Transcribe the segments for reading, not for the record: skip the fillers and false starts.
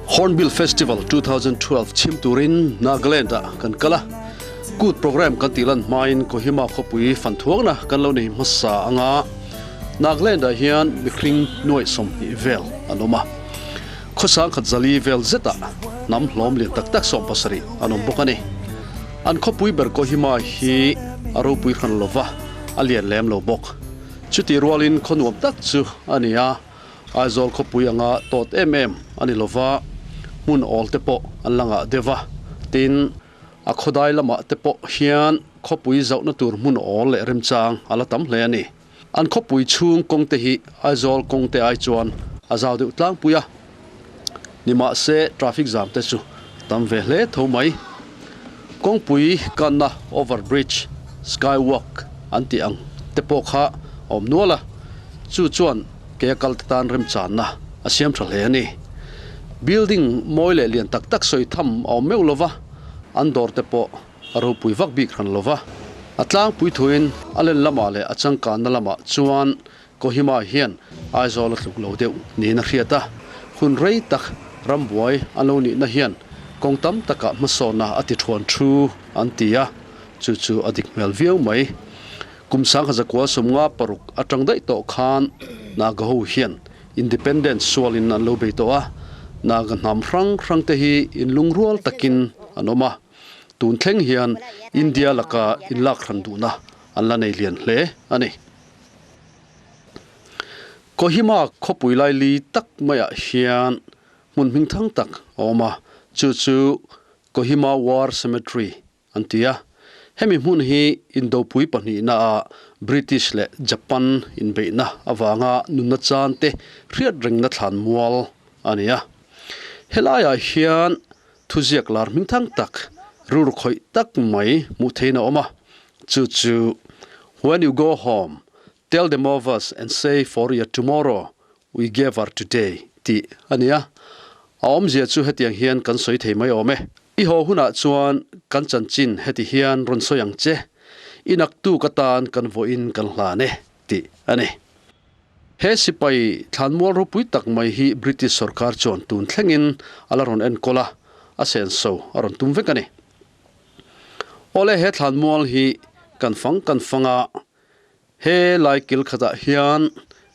Hornbill Festival 2012 chhim turin Nagaland-ah kan kal a, Kut programme kan tih lan hmain Kohima khawpui fan thuakna kan lo nei hmasa anga Nagaland-ah hian mihring nuaih 20 vel an awm a. Khawsang khat zali vel zetah hnam hlawm lian tak tak 17 an awm bawk a ni. An khawpui ber Kohima hi a ropui hran lova, a lian lem lo bawk. Chutih rualin khaw nuam tak chu a ni a, Aizawl khawpui anga tawt em em a ni lova, hmun awl te pawh an la ngah deuh a. Tin, a khawdai lamah te pawh hian khawpui zauhna tur hmun awl leh remchang a la tam hle a ni. An khawpui chhung kawng te hi Aizawl kawng te ai chuan a zau deuh tlangpui a, nimahse traffic jam te chu tam ve hle tho mai. Kawngpui kanna over bridge, sky walk an tih ang te pawh kha a awm nual a, chu chuan ke a kal te tan remchanna a siam tha hle a ni. Building mawi leh lian tak tak sawi tham a awm meuh lova, an dawr te pawh a ropui vak bik hran lo va. A tlangpui thuin a len lamah leh a changkanna lamah chuan Kohima hian Aizawl a tluk lo deuh niin a hriat a. Hun rei tak rambuai an lo nihna hian kawng tam takah hmasawnna a ti thuan thu an ti a, chu chu a dik hmel viau mai. Kum 1956 atang daih tawh khan Naga ho hian Independence sualin an lo bei tawh a, Naga hnam hrang hrangte hi inlungrual takin an awm a. Tun thleng hian India laka inlak hran duhna an la nei lian hle a ni. Kohima khawpui laili tak maiah hian hmun hming thang tak a awm a, chu chu Kohima War Cemetery an ti a. Hemi hmun hi Indopui pahnihnaah British leh Japan inbeihna avanga nunna chan te hriat rengna thlan mual a ni a. Helaiah hian Thuziak lar hming thang tak, rur khawih tak mai hmuh theiin a awm a, chu chu, When you go home, tell them of us and say for your tomorrow we gave our today tih a ni a. A awmzia chu hetiang hian kan sawi thei mai awm e. I haw hunah chuan kan chanchin heti hian rawn sawi ang che, i naktuk atan kan vawiin kan hlan e tih a ni. He sipai thlanmual ropui tak mai hi British sorkar chuan tun thlengin a la rawn enkawl a, a senso a rawn tum vek a ni. Awle he thlanmual hi kan fang kan fang a, he lai kil khatah hian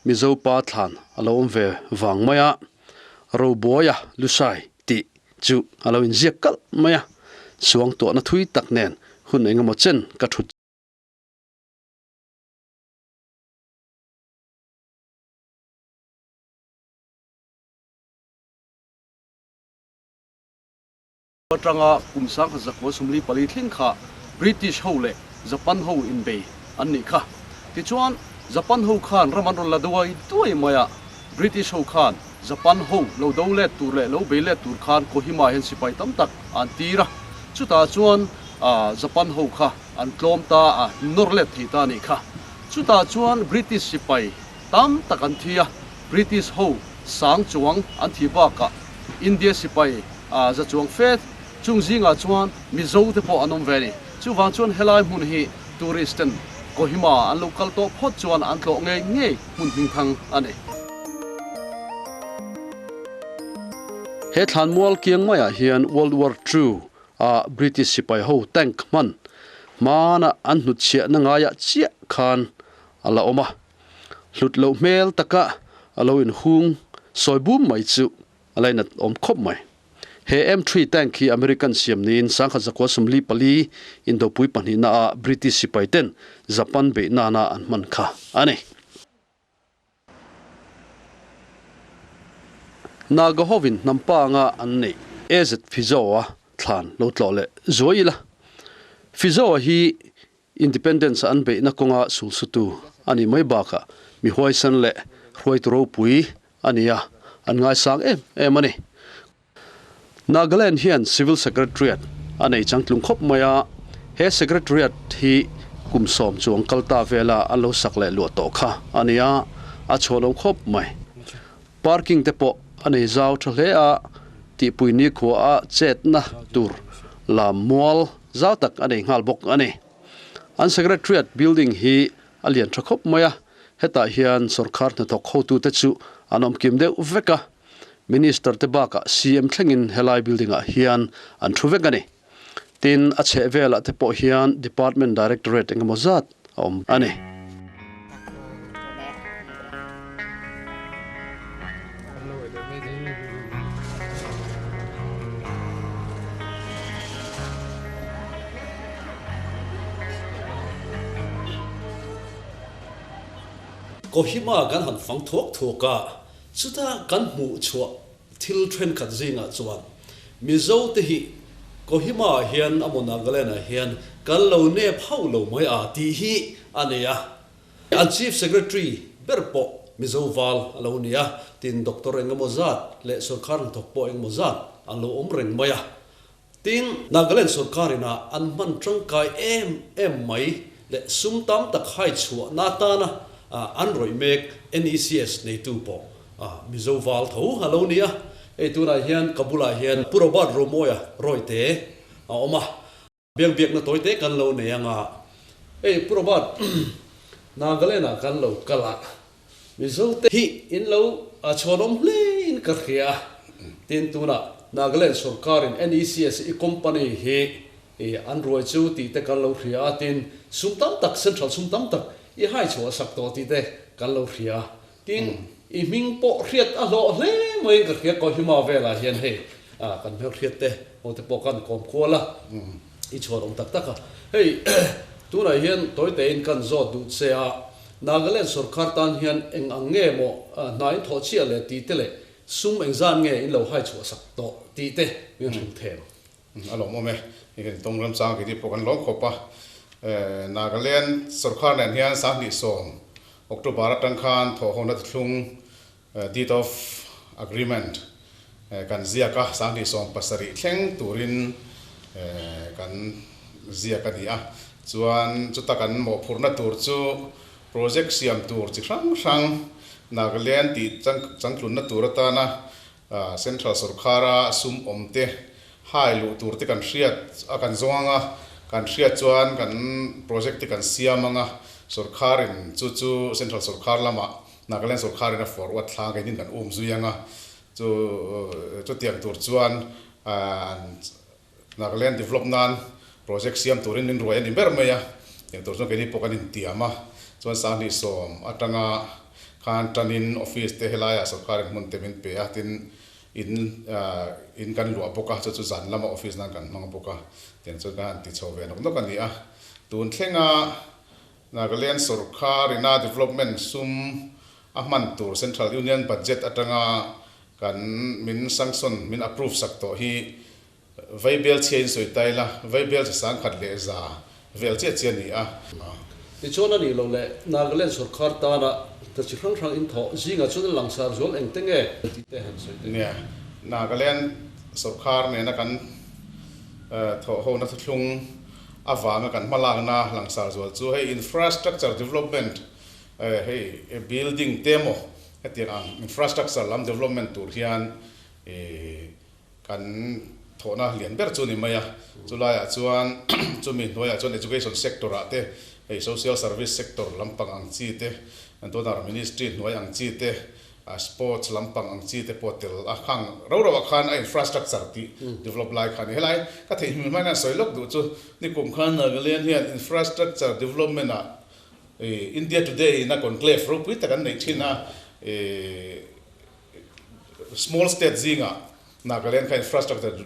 Mizo pa thlan a lo awm ve vang mai a, Robuaia Lusai tih chu a lo inziak kalh mai a, suangtuahna thui tak nen hun engemaw chen ka thut. Atanga kum 1944 thleng kha British ho leh Japan ho inbei an nih kha. Tichuan, Japan ho khan ram an rawn la duai duai mai a, British ho khan Japan ho lo do let tur leh lo bei let tur khan Kohima hian sipai tam tak an tir a. Chutah chuan Japan ho kha an tlawm ta a, nawr let thei ta a nih kha. Chutah chuan British sipai tam tak an thi a, British ho sang chuang an thih bakah India sipai za chuang fe chung zingah chuan Mizo te pawh an awm ve a ni. Chuvang chuan helai hmun hi tourist ten Kohima an lo kal tawh phawt chuan an tlawh ngei ngei hmun hmingthang a ni. He thlanmual kiang maiah hian World War Two a British sipai ho tank hman hmana an hnutchhiahna ngaiah chiah khan a la awm a, hlut loh hmel taka a lo inhung sawi bum mai chu a lainat awm khawp mai. He M3 tank hi American siam niin 1944 Indopui pahnihna ah British sipai ten Japan beih nana an hman kha a ni. Naga hovin hnam panga an neih AZ Fizo-a thlan lo tlawh leh zuai ila. Fizo-a hi Independence an beihna kawnga sulsutu a nih mai bakah mi huaisan leh hruaitu ropui a ni a, an ngaisang em em a ni. Nagaland hian Civil Secretariat a nei changtlung khawp mai a, he Secretariat hi kum 10 chuang kal ta vela an lo sak leh luah tawh kha a ni a, a chhuanawm khawp mai. Parking te pawh a nei zau tha hle a, tihpui nikhua a chetna tur lam mual zau tak a nei nghal bawk a ni. An Secretariat building hi a lian tha khawp mai a, hetah hian sorkar hnathawk hotute chu an awm kim deuh vek a. Minister te bakah CM thlengin helai building ah hian an thu vek a ni. Tin, a chhehvelah te pawh hian Department Directorate engemaw zat a awm a ni. Kohima kan han fang thuak thuak a, chuta kan hmuh chhuah thil thenkhat zingah chuan Mizo te hi Kohima ah hian emaw Nagaland ah hian kan lo nep hauh lo mai a tih hi a nei a. An Chief Secretary ber pawh Mizo val a lo ni a, tin Doctor engemaw zat leh sorkar hnathawk pawh engemaw zat an lo awm reng mai a. Tin, Nagaland sorkar ina an hman tangkai em em mai leh sum tam tak hai chhuahna atana an rawih mek NECS neitu pawh Mizo val tho a lo ni a. Hei tunah hian ka bulah hian Pu Robert Romawia Rawite a awm a, biakbiakna tawite kan lo nei anga. Hei Pu Robert, Nagaland-ah kan lo kal a, Mizote hi in lo chhuanawm hle in ka hria a, tin tunah Nagaland sorkarin NECS i company hi an ruai chu tih te kan lo hria a, tin sum tam tak central sum tam tak i hai chhuah sak tawh tih te kan lo hria a, tin i hming pawh hriat a hlawh hle mai in ka hria Kohima velah hian hei kan hmelhriat te ho te pawh kan kawm kual a, i chhuanawm tak tak a, hei tunah hian tawitein kan zawt duh che a. Nagaland sorkar tan hian eng ang nge maw hna in thawh chiah leh tih te leh sum eng zan nge in lo hai chhuah sak tawh tih te min hrilh them. A lawmawm e, hei kan tawng ramchang kei pawh kan lawm khawp a. Nagaland sorkar nen hian 2010 October atang khan thawhhawna tithlung Deed of Agreement kan ziak a, 2017 thleng turin kan ziak a ni a. Chuan chuta kan mawhphurhna tur chu project siam tur chi hrang hrang Nagaland tih changtlunna tur atana Central sorkara sum awm te hai luh tur te kan hriat a kan zawng anga, kan hriat chuan kan project te kan siam anga, sorkarin chu chu Central sorkar lamah Nagaland sorkarin a forward thlang kei nin kan um zui anga, chu chutiang tur chuan Nagaland develop nan project siam turin min ruai a ni ber mai a, tiang tur chuan keini pawh kan intiam a, chuan 2010 atanga khan tanin office te helaiah sorkarin hmun te min pe a, tin in in kan luah bawk a, chu chu zan lama office nan kan hmang bawk a, tiang chuan kan han ti chho ve nawk nawk a ni a, tun thlenga Nagaland sorkar ina development sum a hman tur Central Union Budget atanga kan min sanction, min approve sak tawh hi Vaibel chhia in sawi ta ila, Vaibel chi 1100 vel chiah chiah a ni a. Tichuan a nih loh leh Nagaland sorkar tana ta chi hrang hrang in thawh zingah chuan a langsar zual eng te nge tih te han sawi teh. Nia, Nagaland sorkar nena kan thawh hona thuthlung avanga kan hmalakna langsar zual chu hei infrastructure development hei building te emaw hetiang ang infrastructure lam development tur hian kan thawhna lian ber chu a ni mai a, chulaiah chuan chumi hnuaiah chuan education sector ah te hei social service sector lampang ang chi te donor ministry hnuai ang chi te A sports lampang ang chi te pawh tel a khang ro ro ah khan a infrastructure tih develop lai kha a ni. Helai ka theih hmel hmain a sawi lawk duh chu nikum khan Nagaland hian infrastructure development ah India Today in a conclave ropui tak an neih thin a, small state zingah Nagaland kha infrastructure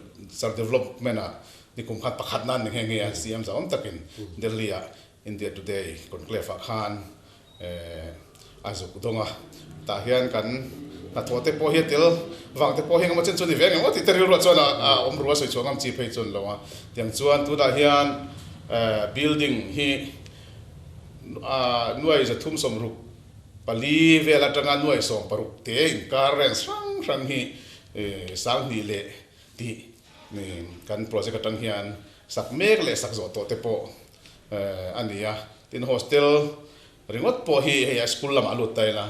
development ah nikum khan pakhatna an ni nghe nghe a, CM zahawm takin Delhi ah India Today conclave ah khan A zuk dawng a, tah hian kan hnathawh te pawh hi a tel vang te pawh hi engemaw chen chu a ni ve ang emaw tih te rilruah chuan a awm ru a sawi chhuah ngam chi phei chuan lo a. Tiang chuan tunah hian building hi nuai 364 vel atanga nuai 16 te inkar range hrang hrang hi 2000 leh tih kan project atang hian sak mek leh sak zawh tawh te pawh a ni a, tin hostel ringawt pawh hi hei a school lamah a lut ta ila,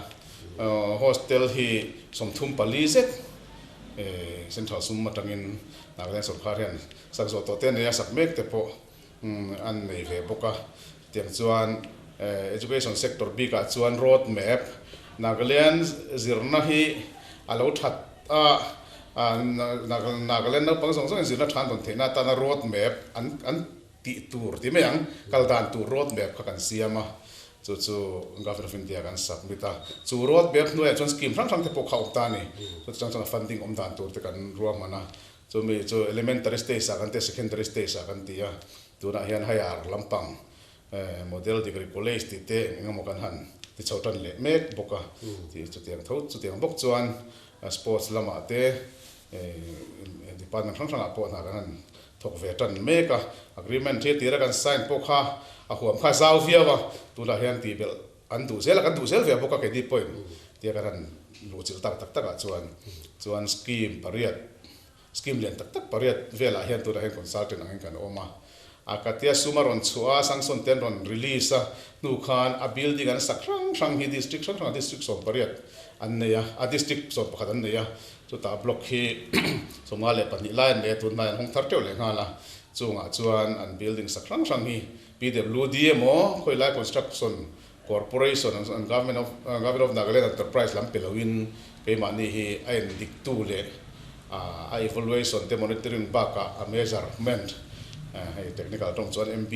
hostel hi 34 zet central sum atangin Nagaland sorkar hian sak zawh tawh te a nei a, sak mek te pawh an nei ve bawk a, tiang chuan education sector bikah chuan road map Nagaland zirna hi a lo that. a Nagaland naupang zawng zawngin zirna tha an dawn theihna atana road map an an tih tur ti mai ang, kal dan tur road map kha kan siam a, chu chu Government of India kan submit a, chu road map hnuaiah chuan scheme hrang hrang te pawh kha a awm ta a ni, chutiang chuan a funding awm dan tur te kan ruahman a, chumi chu elementary stage ah kan ti a, secondary stage ah kan ti a, tunah hian higher lampang Model Degree College tih te eng emaw kan han ti chho tan leh mek bawk a, tih chutiang tho chutiang bawk chuan sports lamah te department hrang hrangah pawh hna kan han thawk ve tan mek a, agreement hi tira kan sign pawh kha a huam kha a zau viau a, tunah hian tih belh an duh zel a, kan duh zel ve bawk a keini pawhin tia kan han luhchilh tak tak takah chuan chuan scheme pariat Scheme lian tak tak pariat velah hian tunah hian consultant angin kan awm a. A katia sum a rawn chhuah a, sanction te an rawn release a, hnu khan a building an sak hrang hrang hi district hrang hrangah district 18 an nei a, a district 11 an nei a, chutah block hi 52 lai an nei a, tunhnai an hawng thar teuh leh nghal a, chungah chuan an building sak hrang hrang hi PWD emaw khawilai construction corporation an government of government of Nagaland enterprise lam pe loin keimahni hi a en diktu leh a evaluation te monitoring bakah a measurement hei technical tawng chuan MB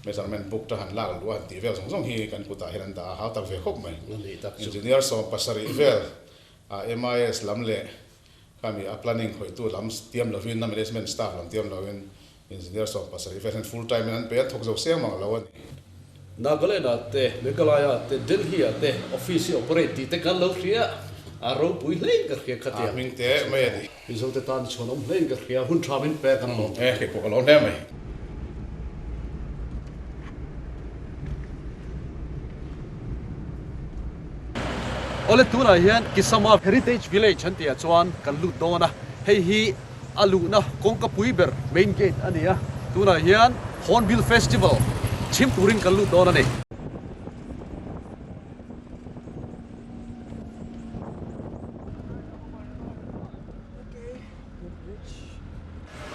measurement book te han lak luh a han tih vel zawng zawng hi kan kutah hian an dah a hau tak ve khawp mai. Engineer 17 vel MIS lam leh khami a planning hawitu lam tiam lovin a management staff lam tiam lovin Engineer 17 vel hian full time in an pe a, thawk zo seng mang lo a ni. Nagaland ah te, Meghalaya ah te, Delhi ah te office hi operate tih te kan lo hria a, ropui hlein ka hria khatia. A hming te mai a ni. Mizo te tan chhuan awm hlein ka hria, hun tha min pek an lawm. E, kei pawh ka lo hle mai. Awle tunah hian Kisama Heritage Village an tih ah chuan kan lut dawn a, hei hi A luhna kawngka pui ber main gate a ni a, tunah hian Hornbill Festival chhim turin kan lut dawn a ni.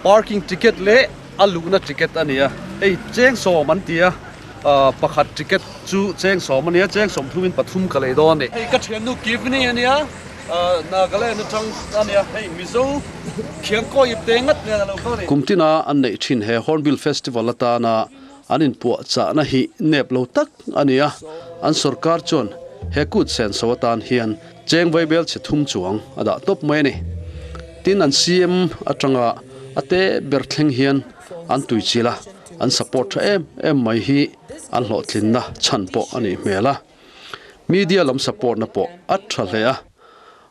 Parking ticket leh a luhna ticket a ni a, hei cheng sawm an ti a, pakhat ticket chu cheng sawm a ni a, cheng sawm thumin pathum ka lei dawn a ni. Hei ka thiannu Kivni a nia. Nagaland atang a nia, hei Mizo Khiangkaw ip te ngat nen a lo kal a ni. Kum tina an neih thin he Hornbill Festival atana an inpuah chahna hi nep lo tak a ni a, an sorkar chuan he kut senso atan hian cheng vaibel chhe thum chuang a dah tawp mai a ni. Tin, an CM atanga a te ber thleng hian an tuichilh a, an support tha em em mai hi an hlawhtlinna chhan pawh a nih hmel a. Media lam support na pawh a tha hle a,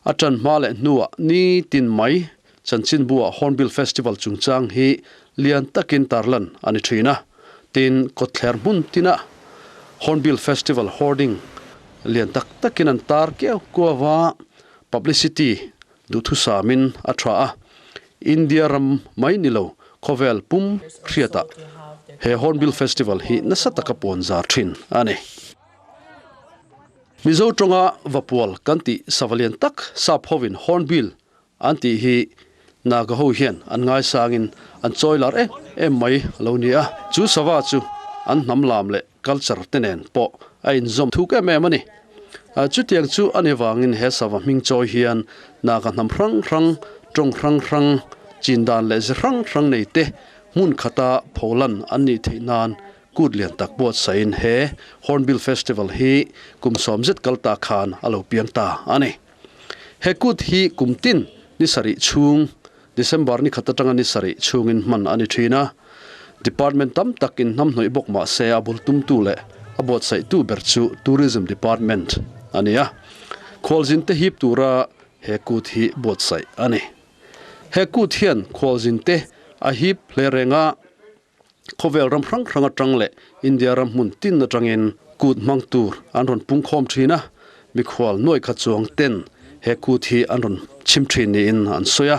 a tan hma leh hnuah ni tin mai chanchinbu ah Hornbill Festival chungchang hi lian takin tarlan a ni thin a, tin kawtthler hmun tinah Hornbill Festival hoarding lian tak takin an tar keu kuau a, publicity duhthusamin a tha a, India ram mai ni lo khawvel pum hriatah he Hornbill Festival hi nasa taka puanzar thin a ni. Mizo tawnga Vapual kan tih sava lian tak sap hovin Hornbill an tih hi Naga ho hian an ngaisangin an chawi lar em em mai a lo ni a. Chu sava chu an hnam lam leh culture te nen pawh a inzawm thuk em em a ni. Chutiang chu a ni vangin he sava hming chawi hian Naga hnam hrang hrang, tawng hrang hrang, chin dan leh ze hrang hrang nei te hmun khata pholan an nih theih nan Kut lian tak buatsahin he Hornbill Festival hi kum sawm zet kal ta khan a lo piang ta a ni. He kut hi kum tin ni sarih chhung, December ni khat atanga ni sarih chhungin hman a ni thin a. Department tam tak in hnamhnawih bawk mah se a bul tumtu leh a buatsaihtu ber chu Tourism Department a ni a. Khualzin te hip tura he kut hi buatsaih a ni. He kut hian khualzin te a hip hle reng a. Khawvel ram hrang hrang atang leh India ram hmun tin atangin kut hmang tur an rawn pung khawm thin a, mikhual nuai khat chuang ten he kut hi an rawn chhim thin niin an sawi a.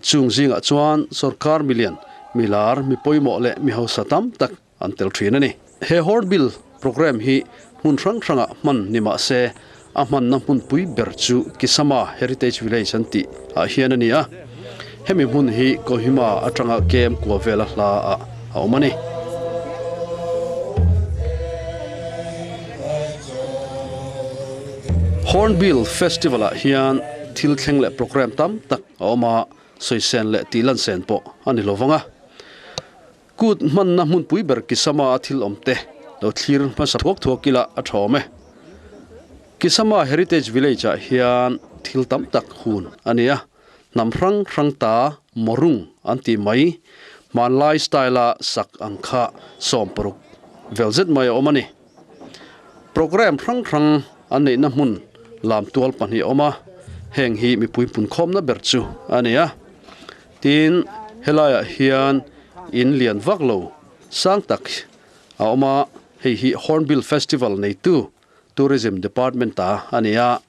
Chung zingah chuan sorkar milian, milar, mi pawimawh leh mi hausa tam tak an tel thin a ni. He Hornbill programme hi hmun hrang hrangah hman ni mah se a hmanna hmunpui ber chu Kisama Heritage Village an tih ah hian a ni a, hemi hmun hi Kohima atanga kem kua vela hla ah a awm a ni. Hornbill Festival ah hian. thil thleng leh programme tam tak a awm a, sawi sen leh tih lan sen pawh a ni lovang a. Kut hmanna hmunpui ber Kisama a thil awm te lo thlir hmasa thuak thuak ila a tha awm e. Kisama Heritage Village ah hian thil tam tak hun a ni a, hnam hrang hrang ta Morung an tih mai, hmanlai style a sak ang kha 60 vel zet mai a awm a ni. Programme hrang hrang an neihna hmun lam tual pahnih a awm a, heng hi mipui punkhawmna ber chu a ni a. Tin, helaiah hian in lian vak lo sang tak a awm a, hei hi Hornbill Festival neitu Tourism Department ta a ni a.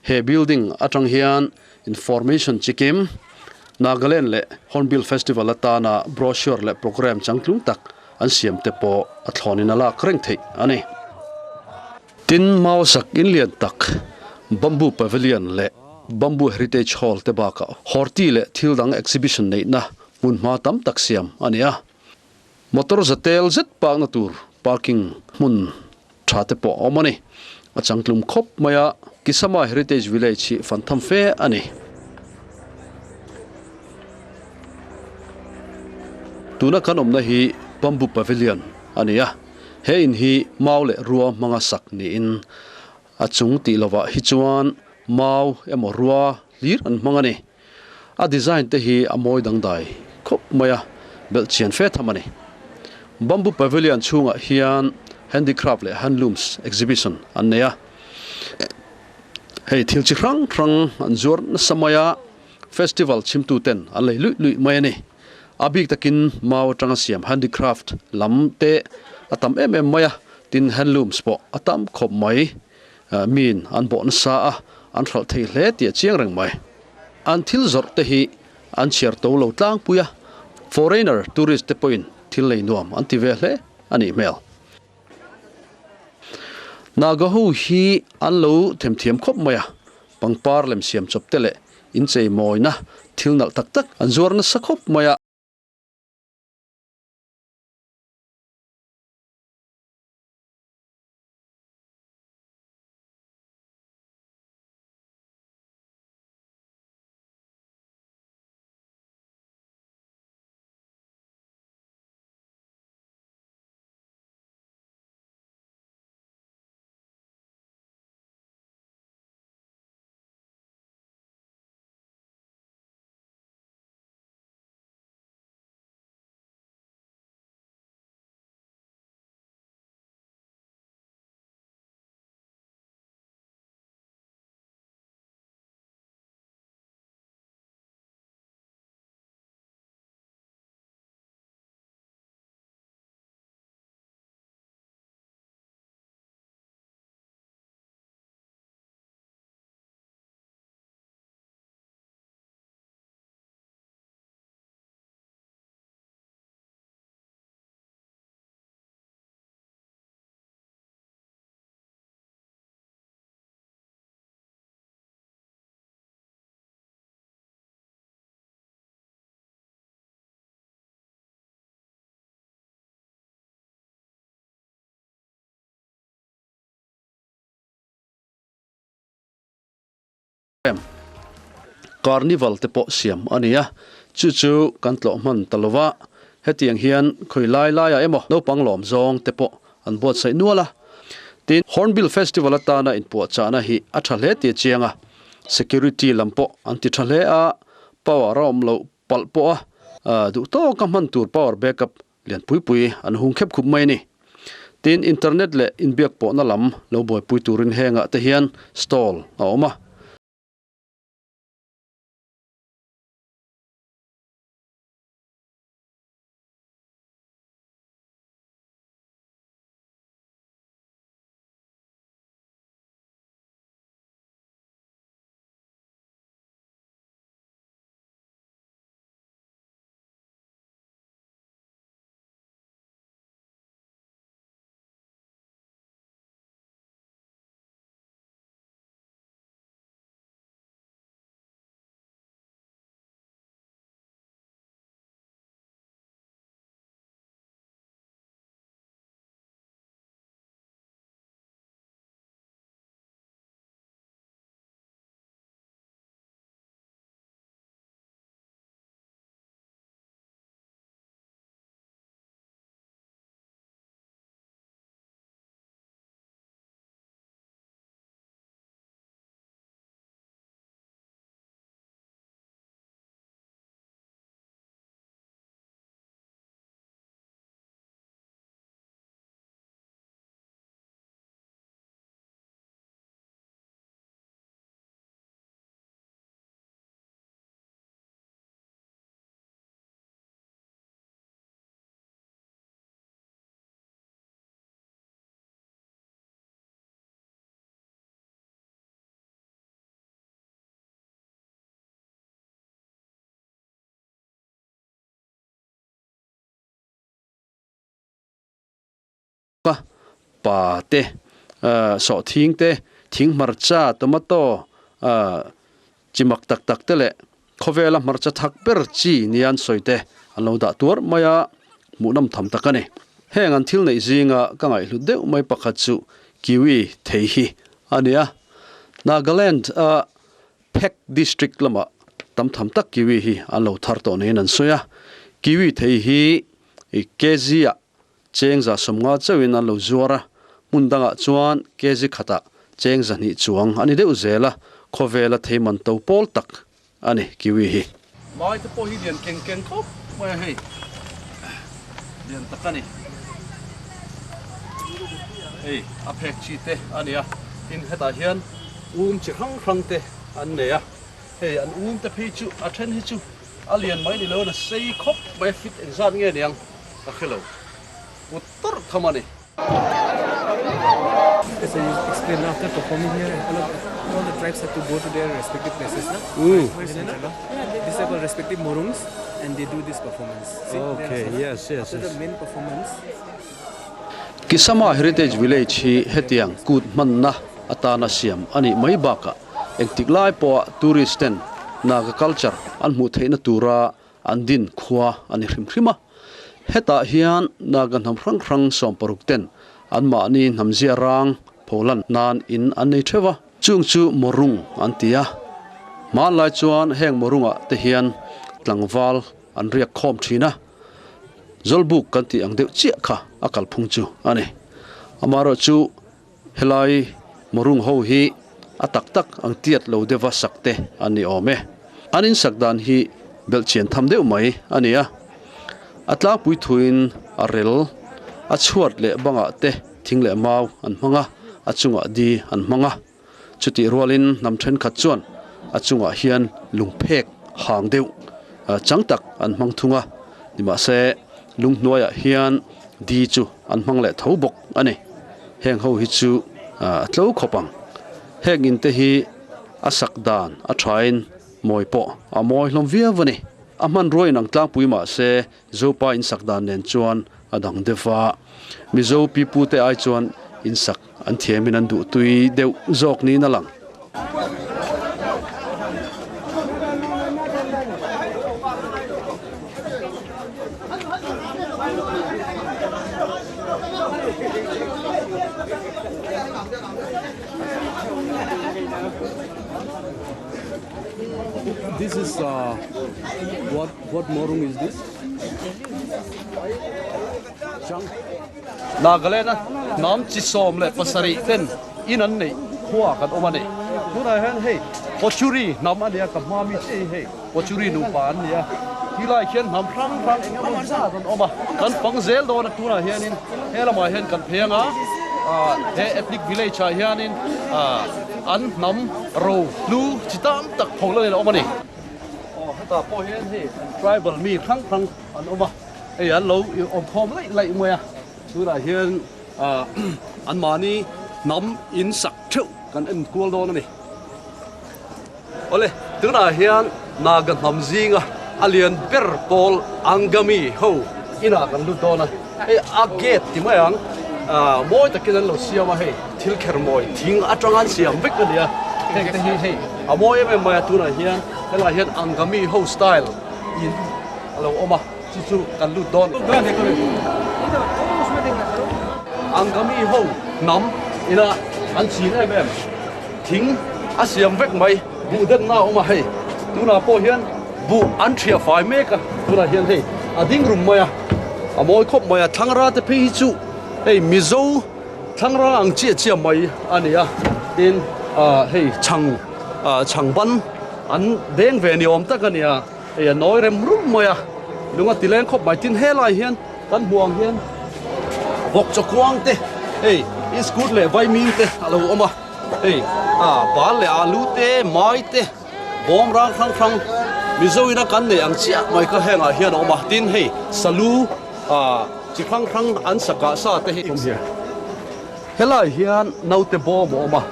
He building atang hian information chikim Nagaland leh Hornbill Festival atana brochure leh programme changtlung tak an siam te pawh a thlawnin a lak reng theih a ni. Tin, Mau sak in lian tak Bamboo Pavilion leh Bamboo Heritage Hall te bakah horti leh thil dang exhibition neihna hmunhma tam tak siam a ni a. Motor za tel zet parkna tur parking hmun tha te pawh a awm a ni. A changtlum khawp mai a, Kisama Heritage Village hi fan tham fe a ni. Tuna kan awmna hi Bamboo Pavilion a ni a, he in hi mau leh rua hmanga sak niin a chung tih lovah hi chuan mau emaw rua hlir an hmang a ni. A design te hi a mawi dangdai khawp mai a, belh chian fe tham a ni. Bamboo Pavilion chhungah hian handicraft leh handlooms exhibition an nei a. Hei thil chi hrang hrang an zuar nasa mai a, festival chhimtu ten an lei luih luih mai a ni. A bik takin mau atanga siam handicraft lam te a tam em em mai a, tin handlooms pawh a tam khawp mai. Miin an bawh nasa a, an hralh thei hle tih a chiang reng mai. An thil zawrh te hi an chhiar to lo tlangpui a, foreigner tourist te pawhin thil nei nuam an ti ve hle a nih hmel. Naga ho hi an lo themthiam khawp mai a, pangpar lem siam chawp te leh inchei mawina thil nalh tak tak an zuar nasa khawp mai a. Carnival te pawh siam a ni a, chu chu kan tlawh hman ta lo va, hetiang hian khawi lai laiah emaw naupang lawm zawng te pawh an buatsaih nual a. Tin, Hornbill Festival atana inpuahchahna hi a tha hle tih a chiang a, security lam pawh an ti tha hle a, power a awm loh palh pawh a duh tawka hman tur power backup lian pui pui an hung khep khup mai a ni. Tin, internet leh inbiak pawhna lam lo buaipui turin hengah te hian stall a awm a. Pa te, sawhthing te, thing hmarcha, tomato, chi mak tak tak te leh khawvela hmarcha thak ber chi nia an sawi te an lo dah tuar mai a, hmuhnawm tham tak a ni. Heng an thil neih zinga ka ngaihhlut deuh mai pakhat chu kiwi thei hi a ni a. Nagaland a Phek District lamah tam tham tak kiwi hi an lo thar tawh niin an sawi a. Kiwi thei hi kg ah Cheng 150 chauhin an lo zuar a, hmun dangah chuan kg khatah cheng 200 chuang a ni deuh zel a, khawvela thei man to pawl tak a ni kiwi hi. Mai te pawh hi lian keng keng khawp mai a hei, lian tak a ni. Hei a phek chi te a ni a, tin hetah hian um chi hrang hrang te an nei a, hei an um te phei chu a then hi chu a lian mai ni lo in a sei khawp mai a, fit engzat nge niang? Ka hre lo. Kut tawrh tham a ni. So you explain after performing here and all of all the tribes have to go to their respective places na. These are called respective morungs and they do this performance. See, Okay, yes, yes, After yes. the main performance, Kisama Heritage Village hi hetiang kut hmanna atana siam a nih mai bakah engtik lai pawha tourist ten Naga culture an hmuh theihna tura An din khua a ni hrim hrim a. Hetah hian Naga hnam hrang hrang 60 ten anmahni hnamzia rang pholan nan in an nei theuh a. Chung chu Morung an ti a. Hmanlai chuan heng Morungah te hian tlangval an riak khawm thin a. Zawlbuk kan tih ang deuh chiah kha a kalphung chu a ni. Amaherawhchu Helai Morung ho hi a tak tak ang tiat lo deuha sak te an ni awm e. An insak dan hi belhchian tham deuh mai a ni a. A tlangpui thuin a rel, a chhuat leh bangah te thing leh mau an hmang a, a chungah di an hmang a. Chutih rualin hnam thenkhat chuan a chungah hian lungphek hang deuh chang tak an hmang thung a, nimahse lunghnuaiah hian di chu an hmang leh tho bawk a ni. Heng ho hi chu a tlo khawp ang. Heng in te hi a sak dan a thain mawi pawh a mawi hlawm viau a ni. A hmanrua in ang tlangpui mah se Zopa in sak dan nen chuan a dang deuh a. Mizo pipu te ai chuan in sak an thiamin an duh tui deuh zawk niin a lang. This is uh, what what morung is this? Nagaland a hnam chi 17 ten in an neih khua kan awm a ni. Tunah hian hei Pochuri hnam a nia ka hma mi chiah hi hei Pochuri nupa an ni a. Tilai khian hnam hrang hrang eng emaw zat an awm a. Kan fang zel dawn a tunah hianin he lamah hian kan phei anga he ethnic village ah hianin an hnam ro hlu chi tam tak pho la in a awm a ni. Aw hetah pawh hian hei tribal mi hrang hrang an awm a. Hei an lo awm khawm laih laih mai a, tunah hian anmahni hnam in sak theuh kan en kual dawn a ni. Awle, tunah hian Naga hnam zinga a lian ber pawl Angami ho inah kan lut dawn a, hei a gate ti mai ang, mawi takin an lo siam a, hei thil kher mawi thing atanga an siam vek a ni a, heng te hi hei a mawi em em mai a, tunah hian helaiah hian Angami ho style in a lo awm a. Chu chu kan lut dawn. Angami ho hnam ina an chin em em thing a siam vek mai buh denna a awm a hei tunah pawh hian buh an thiah fai mek a tunah hian hei a ding rum mai a a mawi khawp mai a thlangra te phei hi chu hei Mizo thlangra ang chiah chiah mai a ni a tin ah hei chhang ah chhang ban an deng ve ni awm tak a ni a. Hei a nawi rem rum mai a, lung a ti leng khawp mai. Tin helai hian kan hmuh ang hian vawk chaw kuang te hei iskut leh vaimim te a lo awm a, hei ah bal leh alu te mai te bawm rang hrang hrang Mizo ina kan neih ang chiah mai kha hengah hian a awm a. Tin hei salu ah chi hrang hrang an sa kah sa te hi helai hian naute bawm a awm a,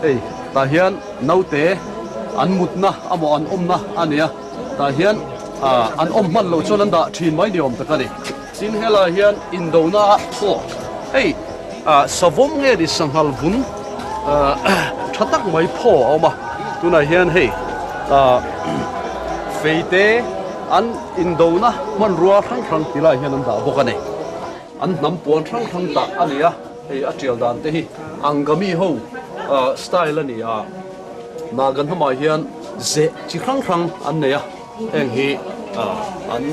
hei tah hian naute an mutna amaw an awmna a ni a, tah hian ah an awm hman loh chuan an dah thin mai ni awm tak a ni. Tin helai hian indona a thawk hei. Savawm nge ni sanghal vun tha tak mai phaw a awm a, tunah hian hei feite an indona hmanrua hrang hrang ti lai hian an dah bawk a ni. An hnam puan hrang hrang tah a ni a, hei a tial dan te hi Angami ho style a ni a, Naga hnamah hian zeh chi hrang hrang an nei a, heng hi an.